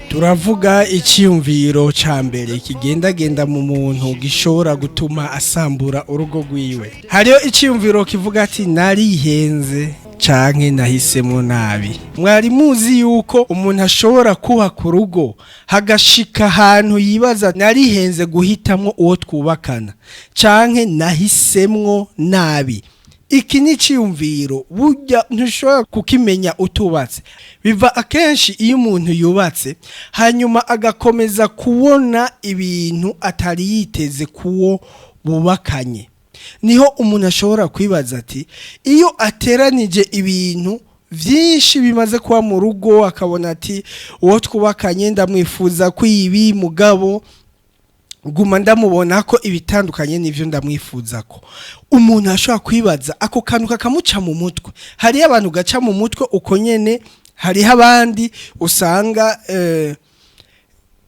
Turavuga icyiyumviro cya mbere kigendagenda mu muntu gishobora gutuma asambura urugo rwiwe. Hariho icyiyumviro kivuga ati narihenze canke nahisemo nabi. Mwari muzi yuko umuntu ashobora kubaka urugo hagashika ahantu yibaza narihenze guhitamwo uwo twubakana canke nahisemwo nabi. Iki ni iciyumviro burya ntushobora kukimenya utubatse. Biva akenshi iyo umuntu yubatse hanyuma agakomeza kubona ibintu atari yiteze kuwo bubakanye. Niho umuntu ashobora kwibaza ati iyo ateranije ibintu vyinshi bimaze kuba mu rugo akabona ati uwo twubakanye ndamwifuza ko ibi mugabo guma ndamubona ko ibitandukanye n'ivyo ndamwifuza ko umuntu ashobora kwibaza ako kantu kakamuca mu mutwe. Hariho abantu gaca mu mutwe uko nyene, hariho abandi usanga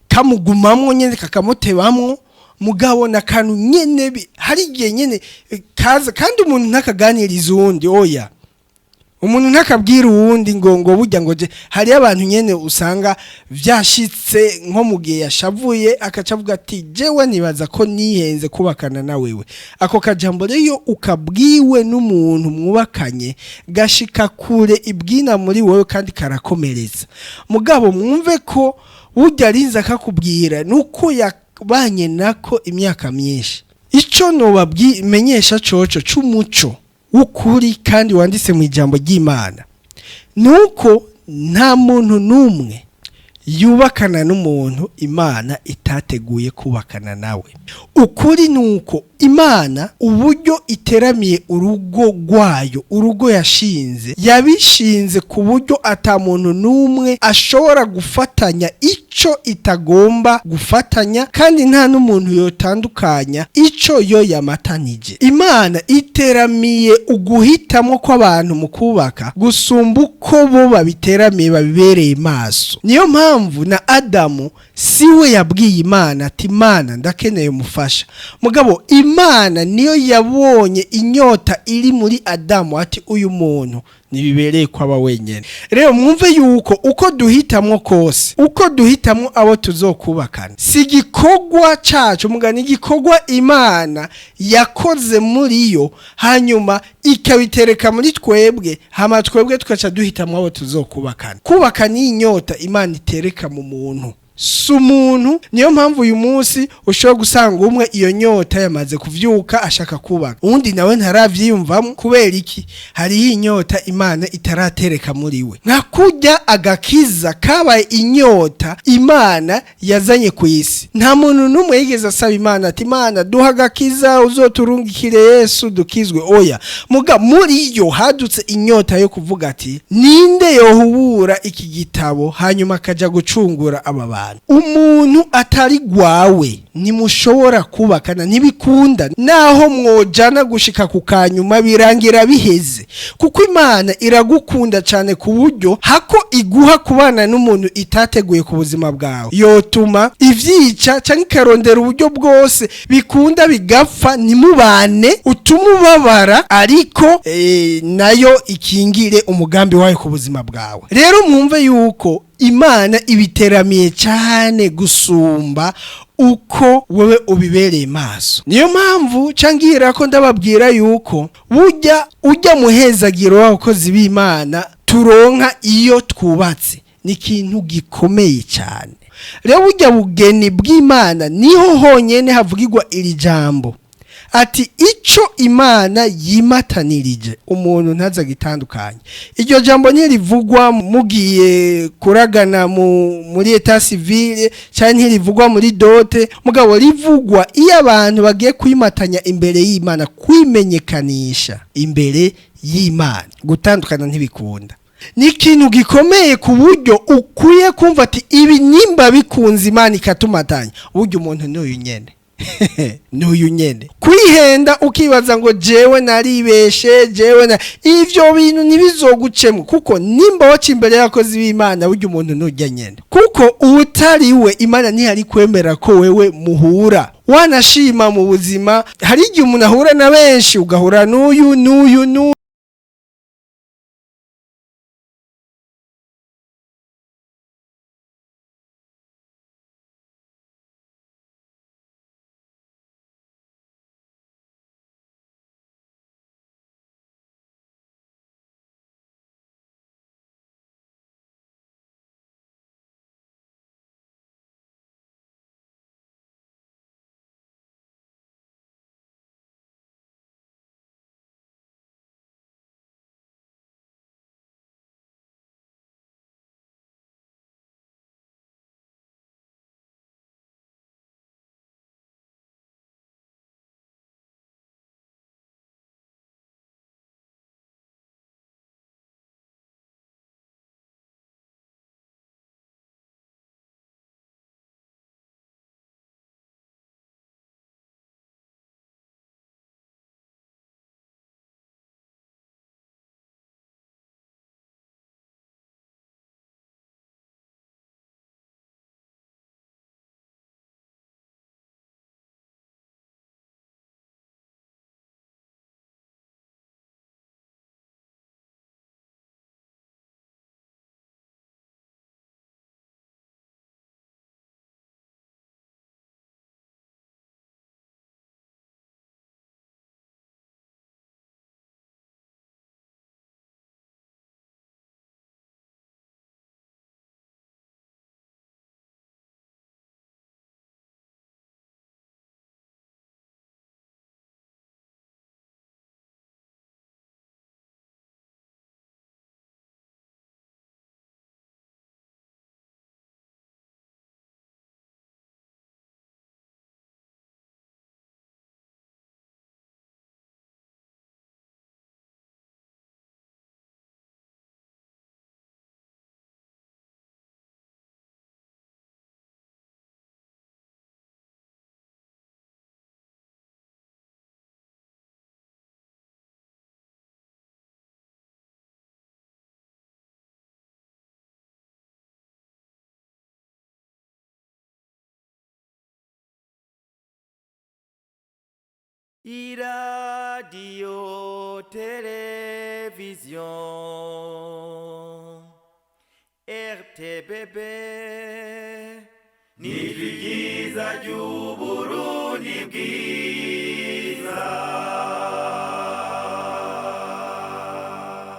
kamugumamwo nyene kakamutebamwo, mugabo na kantu nyene hari igihe nyene kaza kandi umuntu ntakaganiriza uwundi, oya umuntu ntakabwira uwundi ngo burya ngo je. Hariyo abantu nyene usanga vyashitse nko mu gihe yashavuye akaca avuga ati jewe nibaza ko nihenze kubakana na wewe. Ako kajambo rero iyo ukabwiwe n'umuntu mwubakanye gashika kure ibwina muri wewe kandi karakomeretsa. Mugabo mwumve ko burya arinze akakubwira nuko yabanye nako imyaka myinshi. Ico nobabwimenyesha coco c'umuco w'ukuri kandi wanditse mu ijambo ry'Imana nuko nta muntu n'umwe yubakana n'umuntu Imana itateguye kubakana nawe. Ukuri nuko Imana uburyo iteramiye urugo rwayo, urugo yashinze, yabishinze ku buryo ata muntu n'umwe ashobora gufatanya ico itagomba gufatanya, kandi nta n'umuntu yotandukanya ico yo yamatanije. Imana iteramiye uguhitamwo kw'abantu mu kubaka gusumba uko bo babiteramiye babibereye maso. Niyo mpamvu na Adamu siwe yabwiye Imana ati Imana ndakeneye umufasha, mugabo Imana niyo yabonye inyota iri muri Adamu ati uyu muntu ntibibereye ko aba wenyene. Rero mwumve yuko uko duhitamwo kose, uko duhitamwo abo tuzokubakana, si igikorwa cacu mugani, igikorwa Imana yakoze muri yo hanyuma ikabitereka muri twebwe, hama twebwe tukaca duhitamwo abo tuzokubakana. Kubaka ni inyota Imana itereka mu muntu, si umuntu. Niyo mpamvu uyu munsi ushobora gusanga umwe iyo nyota yamaze kuvyuka ashaka kubaka, uwundi nawe ntaravyiyumvamo. Kubera iki? Hariho inyota Imana itaratereka muri we. Nka kurya agakiza kabaye inyota Imana yazanye ku isi. Nta muntu n'umwe yigeze asaba Imana ati Imana duha agakiza uzoturungikire Yesu dukizwe, oya. Muga muri yo hadutse inyota yo kuvuga ati ninde yohubura iki gitabo hanyuma akaja gucungura aba bantu. Umuntu atari gwawe ntimushobora kubakana, ntibikunda. Naho mwojana gushika ku kanyuma birangira biheze, kuko Imana iragukunda cyane ku buryo hako iguha kubana n'umuntu itateguye ku buzima bwawe, yotuma ivyica canke ikarondera uburyo bwose bikunda bigapfa ntimubane, utuma ubabara, ariko nayo ikingire umugambi wayo ku buzima bwawe. Rero mwumve yuko Imana ibiteramiye cyane gusumba uko wewe ubibereye maso. Niyo mpamvu cangira ko ndababwira yuko burya ujya muhezagiro w'abakozi b'Imana turonka iyo twubatse ni ikintu gikomeye cyane. Rero burya bugeni bw'Imana niho honyene havugirwa iri jambo ati ico Imana yimatanirije umuntu ntaza gitandukanye. Iryo jambo ntirivugwa mugiye kuragana muri etat civile cyangwa ntirivugwa muri dote, mugabo rivugwa iyo abantu bagiye kwimatanya imbere y'Imana, kwimenyekanisha imbere y'Imana. Gutandukana ntibikunda. Ni ikintu gikomeye ku buryo ukwiye kumva ati ibi nimba bikunze Imana ikatumatanya, burya umuntu n'uyu nyene n'uyu nyene. Kwihenda ukibaza ngo jewe naribeshe, jewe na ivyo bintu ntibizogucemo, kuko nimba waca imbere y'abakozi b'Imana burya umuntu nujya nyene, kuko utari we Imana ntihari kwemera ko wewe muhura. Wanashima mu buzima hari igihe umuntu ahura na benshi, ugahura n'uyu n'uyu n'uyu. Iradiyo televiziyo RTBB nijwi ryiza ry'Uburundi bwiza.